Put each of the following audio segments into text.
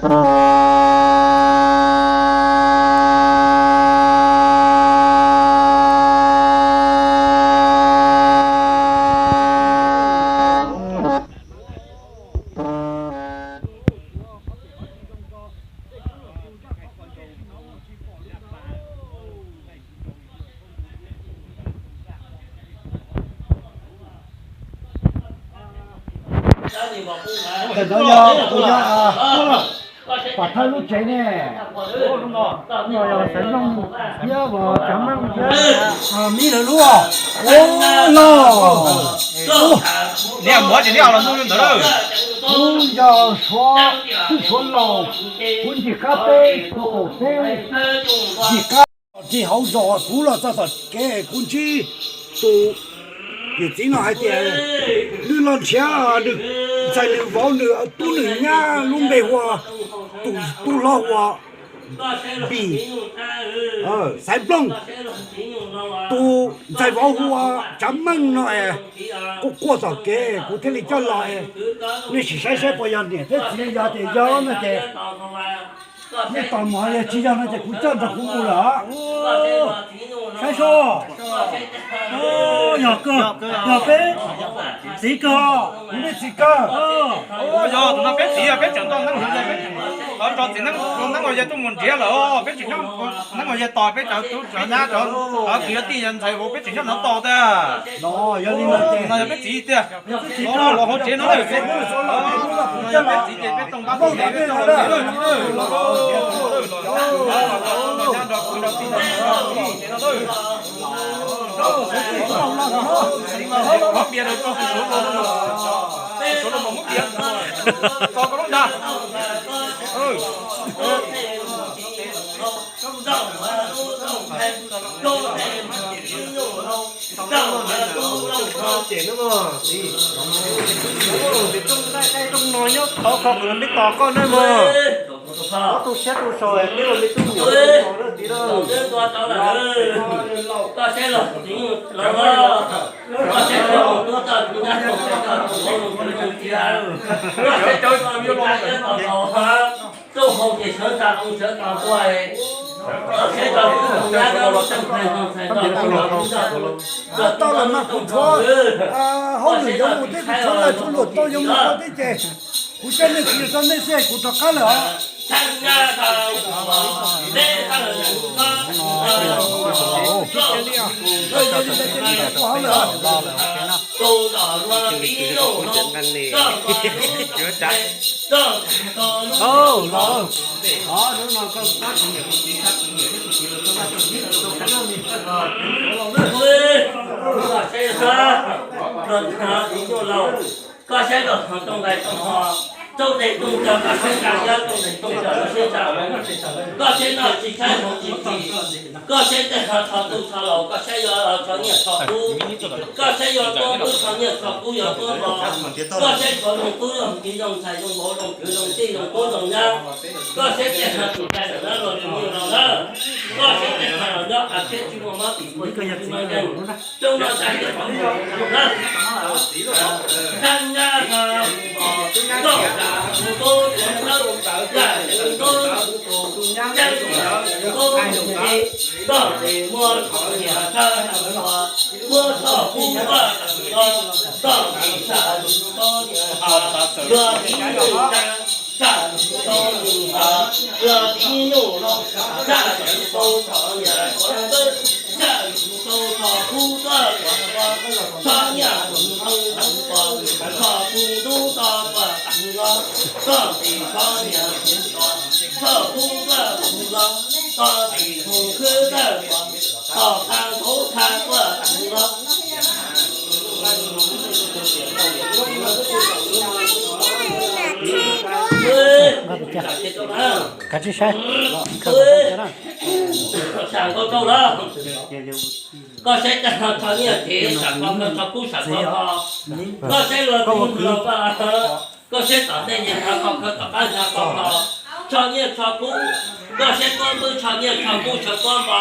Tam no yog kuv yog Pam Thawj lub tsev ne, yog Xaiv Nplooj thiab Tsav Meej thiab Mib lawv lub. Ua no, kuv yog Suav, Suav Laus, kuv ncig qab teb, tus qaum teb, ncig qab ris hauv zos, kuv los txog tom kev kuv ntsib tus yawm txiv no hais tias nws los nrhiav nws ntxhais nws vauv nws tub nws nyab lub npe hu ua tus tub hlob hu ua Npis, Xaiv Nplooj, tus ntxhais vauv hu ua Tsav Meej no es quaj quaj tom kev kuv thiaj li coj los es nej sim saib saib puas yog niam thiab txiv, yog tias yog no ces nej tos mus, yog tsis yog no ces kuv coj nrog kuv mus lawm. Saib seb, yog kawg, yog peb txiv kawg, kuv peb txiv kawg. Yog tus no peb txiv, peb tseem nto neeb hauv, peb tso txiv neeb, neeb hauv tuaj mus nrhiav lawm, peb tseem nyob neeb hauv tos peb cov tub cov nyab cov kwv tij ntxhais vauv peb tseem nyob no tos tiag. No yog li no ces no yog peb txiv tiag. Los hauv tsev no, peb txiv ces peb too pab txiv, peb too pab txiv, los nrog kwv nrog tij no, qhov npias rau tso, kuv suav los, kuv suav los mas muab npias tso koj lub ntsag. Rooj no nyob thov kho kuv los peb tos koj na mog. Koj tu siab tu so peb los me tub nyuam tib Tau los mas kuv tshuav hauj lwm yuav mus thiab, kuv tshuav lawv tshuav luag tau yuav mus tau thiab ces kuv coj nej txiv rau nej xwb, kuv rov qab lawm os. Koj saib los txog rooj nqaij rooj ho, rooj nqaij rooj cog koj saib tsa, yog rooj nqaij rooj cog koj saib tsa, koj saib noj tsis tshaib hmoov tsis txi. Koj saib tej ho tsho tub tsho laus, koj saib yuav tsho nyiaj tsho kub, koj saib yuav tuab kub tsho nyiaj tsho kub yuav tuab npo. Koj saib tshuav zoo tub zoo kiv zoo ntxhais zoo vauv zoo kwv zoo tij zoo tub zoo nyab. Koj saib tej ho tsis cai lawm na los tsis nyiaj los na. Koj saib tej ho los nyob qab thiab tsis muaj mob tim kuaj tsis muaj nkeeg. Rooj no tsa thiab qhov mus na. Thaj nyab ha, koj tsa tus tub tsev thawj, yam tsev tub, yam tsev tub tsev, koj tsev muaj tsho nyiaj tsho kub, muaj tsho kub koj tsev koj, koj tsev tsa tus tub nyiaj ha, yog tib neeg tsa, tsa tus tub nyiaj ha, yog tib nyuag los tsa tus tub tsho nyiaj tsho kub, tsa tus tub tsho kub koj tsev koj, tsho nyiaj tus tub tsev koj, tsho kub tub koj tsev koj, koj tsev tsho nyiaj tsho kub, tsho kub koj tsev koj, koj tsev tus khwb koj tsev koj, koj qha tub qha koj tsev koj. Kav tsij saib. Sam nkauj rau lawm. Koj saib tej ho tsho nyiaj tsev, sam khov kho tsho kub sam khov kho. Koj saib luag tub luag koj, koj saib tom tej nyuag hnyav khov kho tom qab hnyav khov kho. Tsho nyiaj tsho kub, koj saib tuab npwb tsho nyiaj tsho kub tsho tuab npo.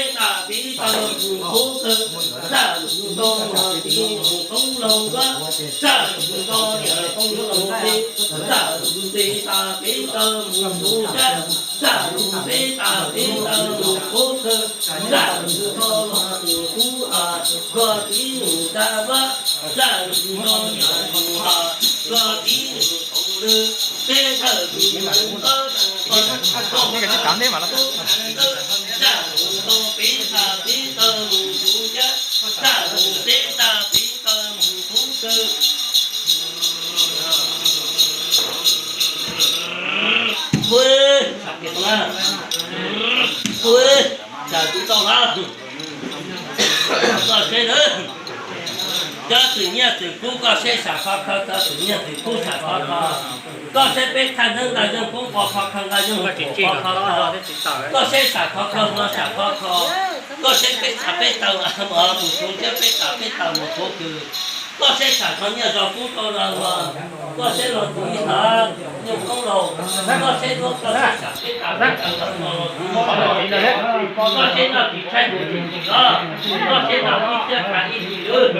teb tas peb taw mus thoob kawg, zaj lus nto mas peb mus thoob laug ntsuab, zaj lus nto niam thoob laug peb, zaj lus nte tas peb taw mus thoob tsab, zaj lus peb tas peb taw mus thoob kawg, zaj lus nto mas mus thoob hav, zaj lus nta ntsuab, zaj lus nto niam mus hav, zaj lus nto mus thoob lwg, peb taw mus thoob kawg, zaj lus nto peb taw mus thoob kawg, zaj lus nto peb tas peb taw mus thoob tsab, zaj lus nte tas peb taw mus thoob kawg. Ua, ua, tsam tsis tau lawm. Koj seb nawb, cov xwm nyiaj xwm kub koj seb sam khov kho, cov xwm nyiaj xwm kub sam khov kho. Koj seb peb thaj neeb nqaj yeej kub pov khov kho, nqaj yeej kub pov khov kho. Koj seb sam khov kho hmo sam khov kho. Koj seb peb txha peb taw mus thuv thiab peb txha peb taw mus thuv kws. Koj seb sam khov nyiaj zog kub tau los, koj seb los tus ib hab nyuj koob laus, koj seb duab koj seb sam peb taw peb taw los tus ib hab, koj seb noj tsis tshaib mus tsis tsis los, koj seb noj ib tiab khav ib hlis lwm,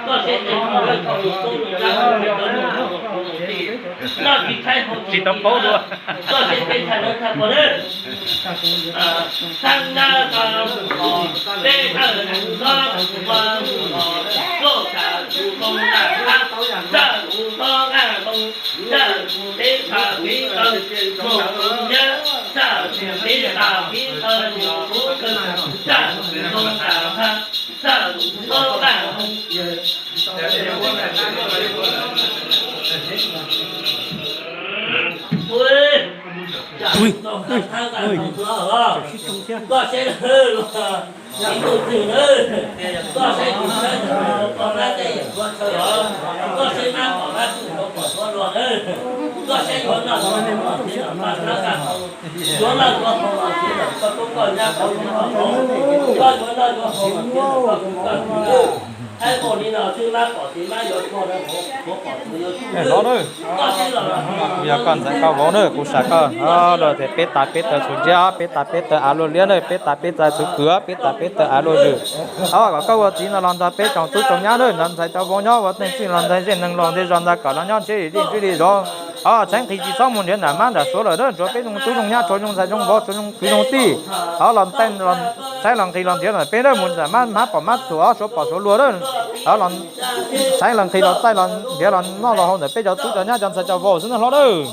koj seb tej koj lub koj mus koob mus dab mus pem tau mus mus mus tim, noj tsis tshaib mus tsis tsis tau paub dua. Koj seb peb thaj neeb thaj pog lawm. Thaj nab tau mus los, peb thaj mus los, mus ua mus los, loj tas tus ntoo ntaj thab, zaj tus ntoo nqaj ntoo, zaj tus teb tas peb taw mus thoob tsab, zaj tus teb tas peb taw mus thoob kawg, zaj tus ntoo tas thab, zaj tus ntoo nqaj ntoo. Ua, tsam tsis tau thab nqaj ntoo hlo los, koj seb lawm los, ib tug twg nawb, koj seb tus sab ntawd koj nab tej yam ua chaw os, koj seb nab pom nab tsuj ntawd pom tsuav luag nawb, koj seb yuav noj yuav haus los txiav ntawm koj nab nqaj ntoo, yuav noj yuav haus los txiav ntawm koj tub koj nyab koj tub koj ntxhais, koj yuav noj yuav haus los txiav ntawm koj kwv koj tij. Thaib npaum li no xwb mab pom txiv mab yuav tuag rau hauv, kuv pom tsuas yuav tsuj. Hlob nawb, kuv yog koj ntxhais koj vauv nawb, kuv sam koj, luag tias peb tas peb taw txhuv ntsiab, peb tas peb taw av luaj liab nawb, peb tas peb taw txhuv kwv, peb tas peb taw av luaj zwm. Os, kom koj ua txiv no los nrog peb tsoom tub tsoom nyab nawb, nrog ntxhais cov vauv nyob ua tej txij los ntxhais zej neeg los ntxhais zos ntxhais kawm los nyob ntsib li ntsib li zos. Os, tshaib nqhis tsis txhob mus nrhiav nram mab nram suav lawm nawb, tsuav peb zoo tub zoo nyab, tsuav zoo ntxhais zoo vauv, tsuav zoo kwv zoo tij. Os, los ntaj los tshaib los nqhis los nrhiav nram peb nawb, mus nram mab mab pom mab tsuj, suav pom suav luag nawb. Os, los tshaib los nqhis los txaij los nrhiav los noj los haus ntawm peb cov tub cov nyab cov ntxhais cov vauv xwb nawb hlob nawb.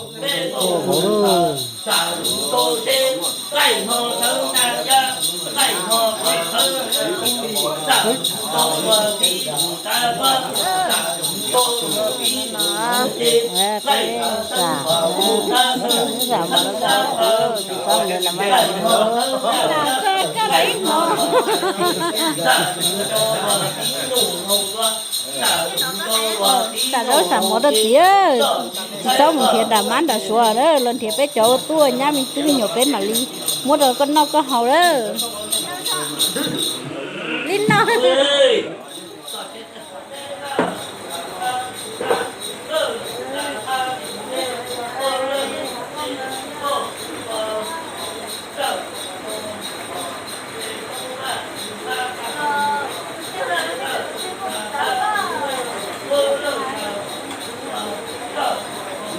Xam zaub xam mov rau txiv, tsis txhob mus nrhiav nram mab nram suav na, los nrhiav peb cov ua tub ua nyab me tub me nyuam peb mam li muab rau koj noj koj haus lawm. Li no.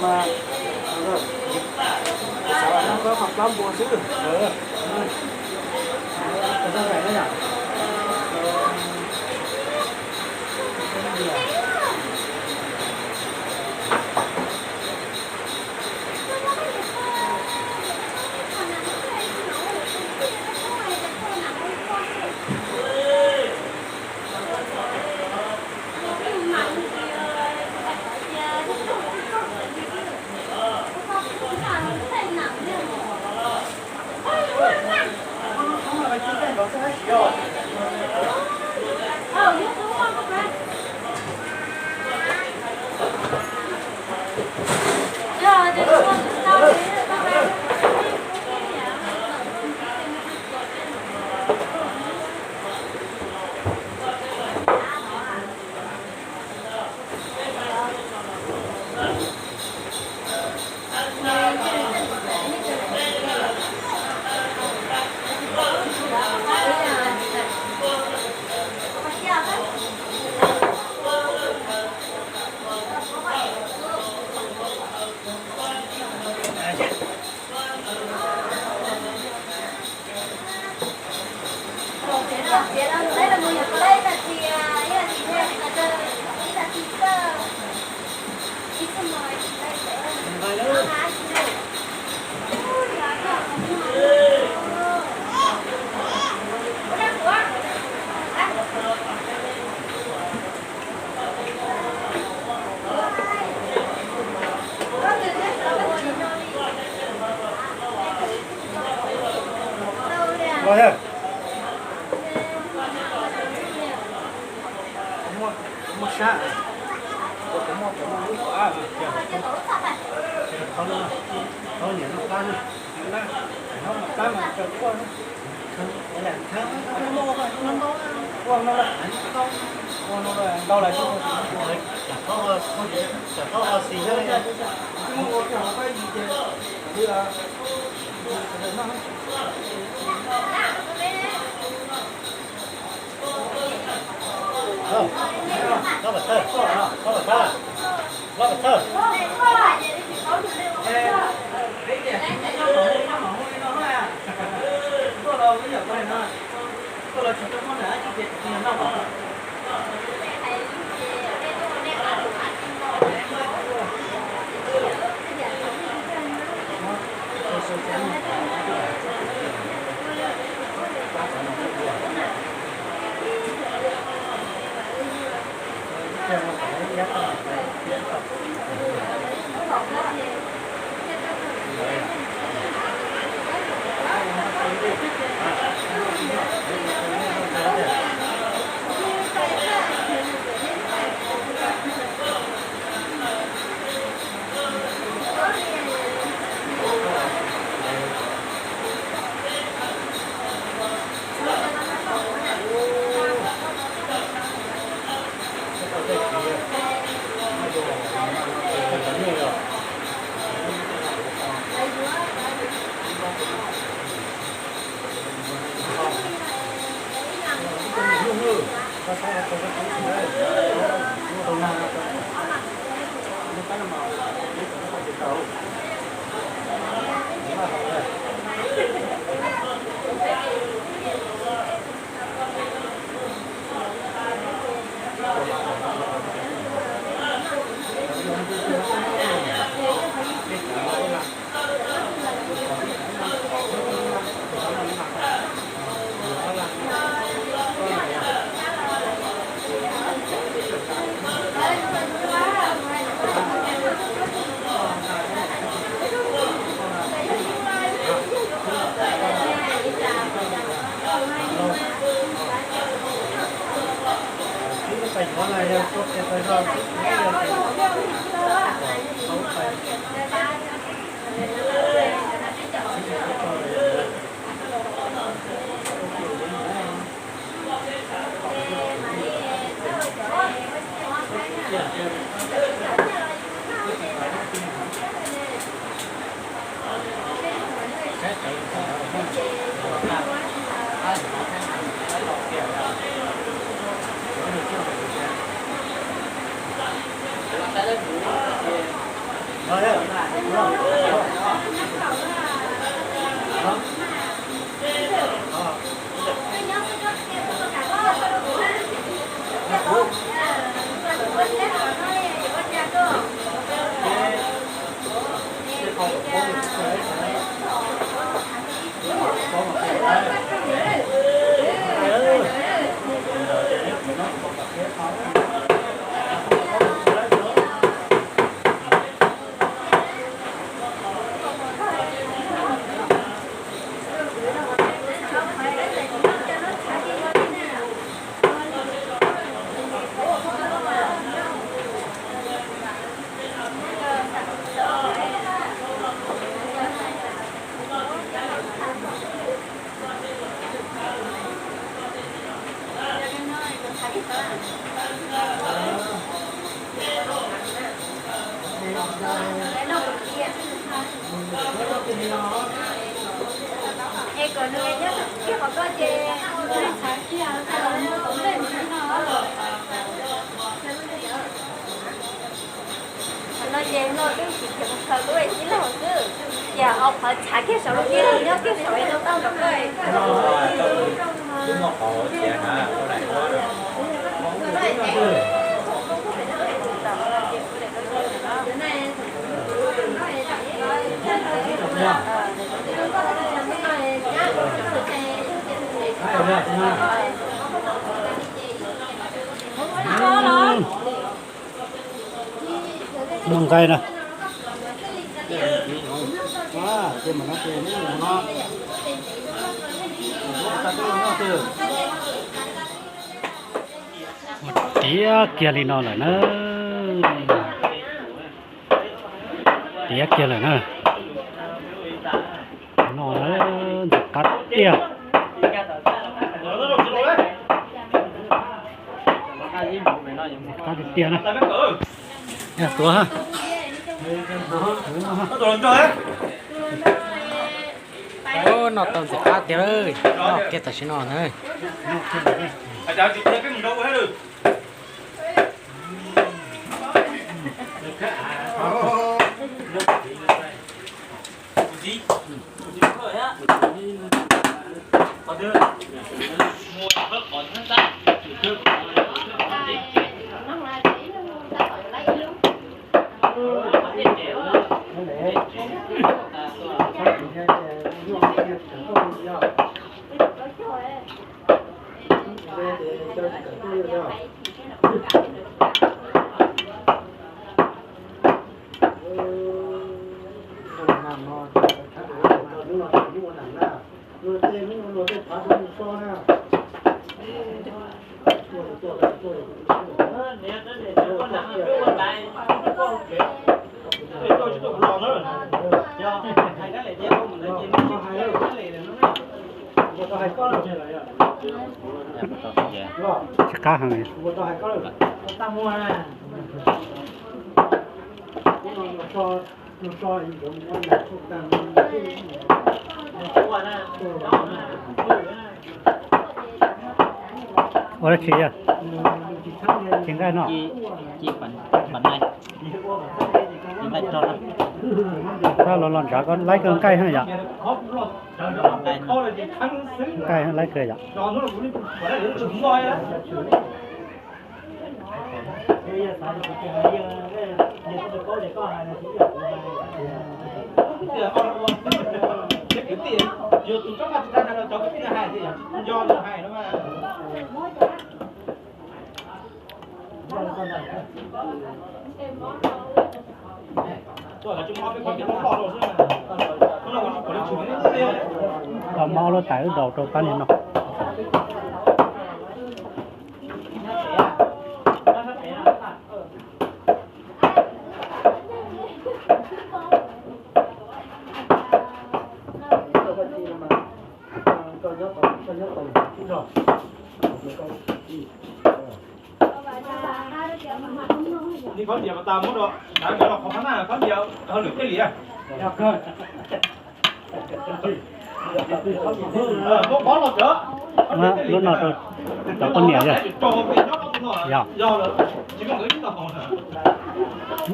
Mas, xav los noj koj qhov plab npua xwb. Muaj sab, kuv muaj cov muaj lub qab, ces kuv thov no, thov niam no qab na, thov no qab mas rau kuaj na, ua no ntau lawm, tsam thov ua xis xwb, muab ua rau hauv qab yig ces li. Qhov no ces no twb tsis khiav mus khaws lub ib laug xwb, ces ho qhov tshav kiag saum lub tiaj nyob kiag saum no tau nrog koj. Muaj nqaij na. Tiav kiag li no lawm na. Tiav kiag lawm na. No na, ntxim qab tiag. Ntxim qab tiag tiag na. Tuav ha. Noj tau ntxim qab tiag lawm, noj kiag tam sim no na. Tsis qab heev. Ua dab tsi? Ci nqaij no. Tab los los ntshav ko laib kawg nqaij heev yom. Nqaij laib kawg yom. Tau mob lub tais wb daus rau pab niag no. Li khab diav mas tas muab rau, dav nkawd los qhov phab naj khab diav hauj lwm thiaj li. Muab pob los cov, lub no rau cov poj niam yog. Yog,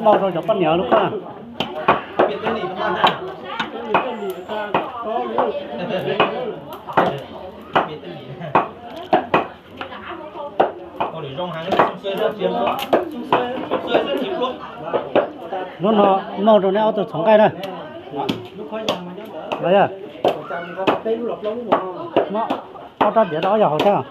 muab rau cov poj niam lub koj. Lub no muab rau neb ob tug txhoov nqaij na. Los yog, muab ob rab diav rau ob yawg haus thiab.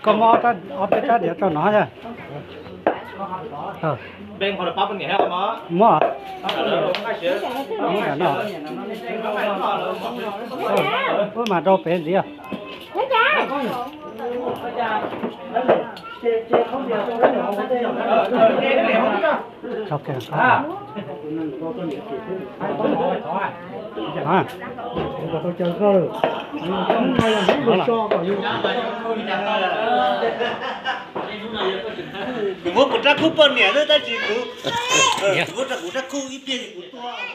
Koj muab ob peb rab diav rau no yog. Muab, muab no. Wb mam rau pem ntxiv. Kuv muab kuv rab khub poj niam xwb tab sis kuv, kuv muab rau kuv rab khub ib pliag kuv tuaj.